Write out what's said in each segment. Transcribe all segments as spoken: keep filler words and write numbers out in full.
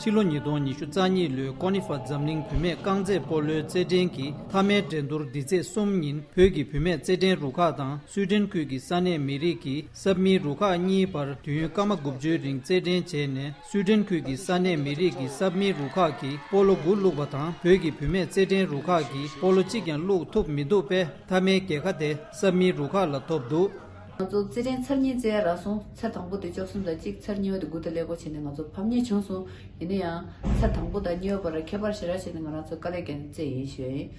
ཕྱི་ལོ་ཉིས་སྟོང་ཉི་ཤུ་རྩ་གཉིས་ལོའི་ཀོ་ནི་ཧྥ་འཛམ་གླིང་བུད་མེད་རྐང་རྩེད་སྤོ་ལོའི་རྩེད་འགྲན་གྱི་མཐའ་མའི་འགྲན་བསྡུར་འདི་ཚེས་གསུམ་ཉིན་བོད་ཀྱི་བུད་མེད་རྩེད་འགྲན་རུ་ཁག་དང་སུའི་ཌེན་ཁུལ་གྱི་ས་གནས་མི་རིགས་ཀྱི་སབ་མིའི་རུ་ཁག་གཉིས་བར་དུས་ཡུན་སྐར་མ་དགུ་བཅུའི་རིང་རྩེད་འགྲན་བྱས་ནས། སུའི་ཌེན་ཁུལ་གྱི་ས་གནས་མི་རིགས་ཀྱི་སབ་མིའི་རུ་ཁག་གིས་སྤོ་ལོ་དགུ་བླུགས་པ་དང་། བོད་ཀྱི་བུད་མེད་རྩེད་འགྲན་རུ་ཁག་གིས་སྤོ་ལོ་གཅིག་ཀྱང་བླུགས་ཐུབ་མི་འདུག་པས། མཐའ་མའི་རྒྱལ་ཁ་དེ་སབ་མིའི་རུ་ཁག་ལ་ཐོབ་འདུག། ང་ཚོ་རྩེད་འགྲན་ཚར་གཉིས་རྩེ་ཡ་རག་སོང་། ཚར་དང་པོ་དེ་བཅུ་གསུམ་དང་གཅིག་ཚར་གཉིས་པ་དེ་དགུ་དང་ཀླད་ཀོར་བྱས་ནས་ང་ཚོ་ཕམ་ཉེས་བྱུང་སོང་། ཡིན་ན་ཡང་ཚར་དང་པོ་དང་གཉིས་པ་བར་ཁྱད་པར་ཞེ་དྲག་བྱས་ནས་ང་རང་ཚོ་དཀའ་ལས་བརྒྱབ་ནས་རྩེ་ཡིན་ཞུ་ཡ་ཡིན།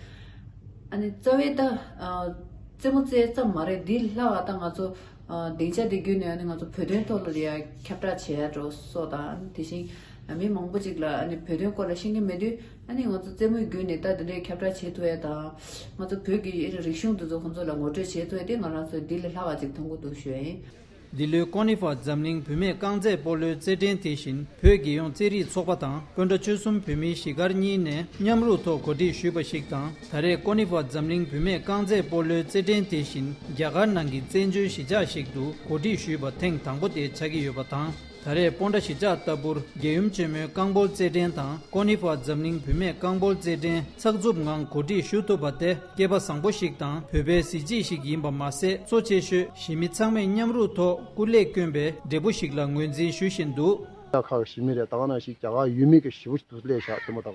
ཨ་ནི་རྩ་བའི་ད་ཨ་རྩེད་མོ་རྩེ་ཙམ་མ་རེད། འདི་ལྷག་ཨ་ད་ང་ཚོ་ཨ་སྡིངས་ཆ་དེ་བརྒྱུད་ནས་ཨ་ནི་ང་ཚོ་བོད་དོན་ཐོག་ལ་ཡ་ཁྱབ་བསྒྲགས་བྱེད་ཡ་འགྲོ་སོགས་དང་། དེ་བཞིན་མི་མང་པོ་ཅིག་ལ་ཨ་ནི་བོད་དོན་སྐོར་ལ་ཤེས་ཀྱི་མེད་དུས། ཨ་ནི་ང་ཚོ་རྩེད་མོའི་བརྒྱུད་ནས་ད་དེ་འདྲའི་ཁྱབ་བསྒྲགས་བྱེད་ཐུབ་ཡ་དང་། ང་ཚོ་བོད་ཀྱི་རིག་གཞུང་དེ་ཚོ་ཁོང་ཚོ་ལ་ངོ་སྤྲོད་བྱེད་ཐུབ་ཡ་དེ་ང་རང་ཚོས་འདི་ལས་ལྷག་ག་ཅིག་མཐོང་གི་འདུག་ཞུ་ཡ་ཡིན། འདི་ལོའི་ཀོ་ནི་ཧྥ་འཛམ་གླིང་བུད་མེད་རྐང་རྩེད་སྤོ་ལོའི་རྩེད་འགྲན་དེ་བཞིན་བོད་རྒྱལ་ཡོངས་རྩེད་རིགས་ཚོགས་པ་དང་སྤོན་ཊ་ཆོལ་གསུམ་བོད་མིའི་གཞིས་སྒར་གཉིས་ནས་མཉམ་རུབ་ཐོག་གོ་སྒྲིག་ཞུས་པ་ཞིག་དང་། ད་རེས་ཀོ་ནི་ཧྥ་འཛམ་གླིང་བུད་མེད་རྐང་རྩེད་སྤོ་ལོའི་རྩེད་འགྲན་དེ་བཞིན་རྒྱ་གར་ནང་གི་བཙན་བྱོལ་གཞིས་ཆགས་ཤིག་ཏུ་གོ་སྒྲིག་ཞུས་པ་ཐེངས་དང་པོ་དེ་ཆགས་ཀྱི་ཡོད་པ་དང་། ད་རེས་སྤོན་ཊ་གཞིས་ཆགས་ལྟ་བུར་རྒྱལ་ཡུམ་ཆེན་མོའི་རྐང་སྤོལ་རྩེད་འགྲན་དང་ཀོ་ནི་ཧྥ་འཛམ་གླིང་བུད་མེད་རྐང་སྤོལ་རྩེད་འགྲན་ཚགས་ཚུད་ངང་གོ་སྒྲིག་ཞུ་ཐུབ་པ་དེ་སྐལ་པ་བཟང་པོ་ཞིག་དང་བོད་པའི་གཟི་བརྗིད་ཞིག་ཡིན་པ་མ་ཟད། གཙོ་ཆེ་ཤོས་གཞིས་མི་ཚང་མས་མཉམ་རུབ་ཐོག་སྐུ་ལས་བསྐྱོན་པའི་འབྲས་བུ་ཞིག་ལ་ངོས་འཛིན་ཞུ་བཞིན་འདུག། རྒྱ་གར་གཞིས་མི་རེད། ད་ག་ནང་བཞིན་རྒྱ་གར་ཡུལ་མི་གི་ཞེ་པོ་ཞིག་ཏུ་སླེབས་བཞག་རྩེད་མོ་ད་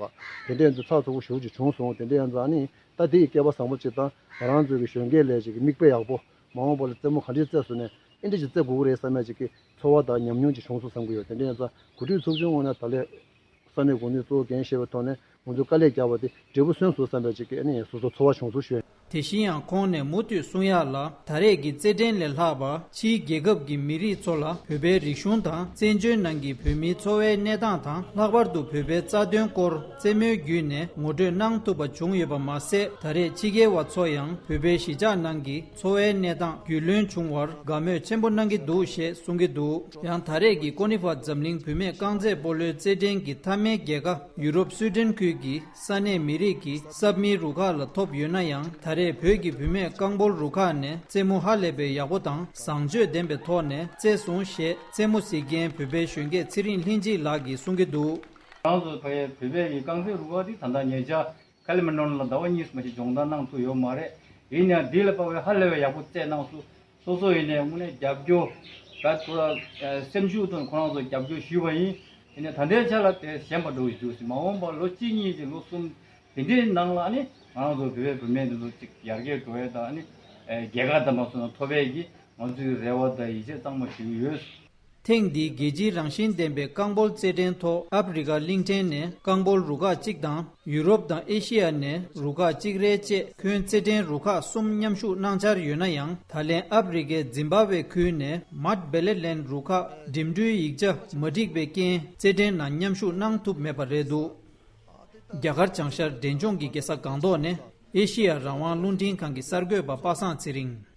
ག་དེ་འདྲས་ཚོ་ཚགས་ཚུད་པོ་ཞེ་པོ་ཅིག་བྱུང་སོང་། དེ་འདྲས་ཡང་ཚོ་ཨ་ནི་ད་དེ་ཡི་སྐལ་པ་བཟང་པོ་ཅིག་དང་ང་རང་ཚོའི་གི་གཞོན་སྐྱེས་ལས་ཅིག་གི་མིག་དཔེ་ཡག་པོ། མ་འོངས་པ་ལ་རྩེད་མོ་ག་འདྲས་རྩེ་སོང་ནས་ཨེ་འདྲ་ཅིག་རྩེ་དགོས་ཀྱི་རེད་བསམ་ཡ་ཅིག་གི་ཚོར་བ་དང་ཉམས་མྱོང་ཅིག་བྱུང་སོང་བསམ་གྱི་ཡོད། དེ་འདྲ་ཡིན་ཙང་གོ་སྒྲིག་ཚོགས་ཆུང་ངོས་ནས་ད་ལས་ས་གནས་གོ་གནས་གཙོ་བོ་འགན་བཞེས་པའི་ཐོག་ནས་ང་ཚོས་དཀའ་ལས་བརྒྱབ་པ་དེ་འབྲས་བུ་སོན་སོང་བསམ་པའི་ཅིག་གི་ཨ་ནི་སོ་སོ་ཚོར་བ་བྱུང་སོང་ཞུ། དེ་བཞིན་ཡང་ཁོང་ནས་མུ་མཐུད་གསུང་ཡག་ལ། ད་རེས་ཀྱི་རྩེད་འགྲན་ལས་ལྷག་པ་ཕྱིའི་རྒྱལ་ཁབ་ཀྱི་མི་རིགས་ཚོ་ལ་བོད་པའི་རིག་གཞུང་དང་བཙན་བྱོལ་ནང་གི་བོད་མིའི་འཚོ་བའི་གནས་སྟངས་དང་། ལྷག་པར་དུ་བོད་པའི་རྩ་དོན་སྐོར་རྩེད་མོའི་བརྒྱུད་ནས་ངོ་སྤྲོད་གནང་ཐུབ་པ་བྱུང་ཡོད་པ་མ་ཟད། ད་རེས་ཕྱི་རྒྱལ་བ་ཚོ་ཡང་བོད་པའི་གཞིས་ཆགས་ནང་གི་འཚོ་བའི་གནས་སྟངས་རྒྱུས་ལོན་བྱུང་བར་དགའ་མོས་ཆེན་པོ་གནང་གི་འདུག་ཞེས་གསུང་གི་འདུག། ཡང་ད་རེས་ཀྱི་ཀོ་ནི་ཧྥ་འཛམ་གླིང་བུད་མེད་རྐང་རྩེད་སྤོ་ལོའི་རྩེད་འགྲན་གྱི་མཐའ་མའི་རྒྱལ་ཁ་ཡུ་རོབ་སུའི་ཌེན་ཁུལ་གྱི་ས་གནས་མི་རིགས་ཀྱི་སབ་མིའི་རུ་ཁག་ལ་ཐོབ་ཡོད་ན་ཡང་། ད་རེས་བོད་ཀྱི་བུད་མེད་རྐང་སྤོལ་རུ་ཁག་ནས་རྩེད་མོ་ཧ་ལས་པའི་ཡག་པོ་དང་བཟང་སྤྱོད་ལྡན་པའི་ཐོག་ནས་རྩེས་སོང་ཞེས་རྩེད་མོ་གཟིགས་མཁན་བོད་པའི་གཞོན་སྐྱེས་ཚེ་རིང་ལྷན་སྐྱིད་ལགས་ཀྱིས་གསུང་གི་འདུག། ང་ཚོ་ཕ་གིའི་བོད་པའི་གི་རྐང་རྩེད་རུ་ཁག་འདི་ད་ལྟ་ཉེ་ཆར་ཁ་ལི་མན་ཌོན་ལ་ཟླ་བ་གཉིས་མ་ཞིག་སྦྱོང་བརྡར་གནང་ཐུབ་ཡོད་མ་རེད། ཡིན་ཡང་འདི་ལ་དཔག་པའི་ཧ་ལས་པའི་ཡག་པོ་རྩེད་གནང་སོང་། སོ་སོ་ཡིན་ནའི་དངོས་གནས་རྒྱབ་སྐྱོར། ད་ཁོ་ར་སེམས་ཤུགས་དང་ཁོ་རང་ཚོ་རྒྱབ་སྐྱོར་ཞུས་པ་ཡིན། ཡིན་ནའི་ད་ལྟའི་ཆ་ལ་དེ་ཞན་པ་འགྲོ་གི་འདུག་ཟེར། མ་འོངས་པར་ལོ་གཅིག་གཉིས་ཀྱི་ལོ་གསུམ་དེ་འདྲའི་ནང་ལ་ནི་ང་རང་ཚོ་བོད་པའི་བུད་མེད་འདི་ཚོ་ཅིག་ཡར་རྒྱས་འགྲོ་ཡས་དང་ནི་རྒྱལ་ཁ་དང་མ་སོང་ན་ཐོབ་ཡས་ཀྱི་ང་ཚོའི་རེ་བ་དང་ཡིད་ཆེས་གཙང་མ་ཞུ་གི་ཡོད། ཐེངས་འདིའི་རྒྱལ་སྤྱིའི་རང་བཞིན་ལྡན་པའི་རྐང་སྤོལ་རྩེད་འགྲན་ཐོག་ཨབ་རི་ཀ་གླིང་ཕྲན་ནས་རྐང་སྤོལ་རུ་ཁག་གཅིག་དང་། ཡུ་རོབ་དང་ཨེ་ཤི་ཡ་ནས་རུ་ཁག་གཅིག་རེ་བཅས་ཁྱོན་རྩེད་འགྲན་རུ་ཁག་གསུམ་མཉམ་ཞུགས་གནང་འཆར་ཡོད་ན་ཡང་། ད་ལན་ཨབ་རི་ཀའི་ཛིམ་བྷ་ཝེ་ཁུལ་ནས་མཱཊ་བེ་ལེ་ལན་རུ་ཁག་འགྲིམ་འགྲུལ་ཡིག་ཆ་མ་འགྲིག་པའི་རྐྱེན་རྩེད་འགྲན་ནང་མཉམ་ཞུགས་གནང་ཐུབ་མེད་པ་རེད་འདུག། རྒྱ་གར་བྱང་ཤར་འབྲས་ལྗོངས་ཀྱི་རྒྱལ་ས་སྒང་ཏོག་ནས་ཨེ་ཤི་ཡ་རང་དབང་རླུང་འཕྲིན་ཁང་གི་གསར་འགོད་པ་པ་སངས་ཚེ་རིང་།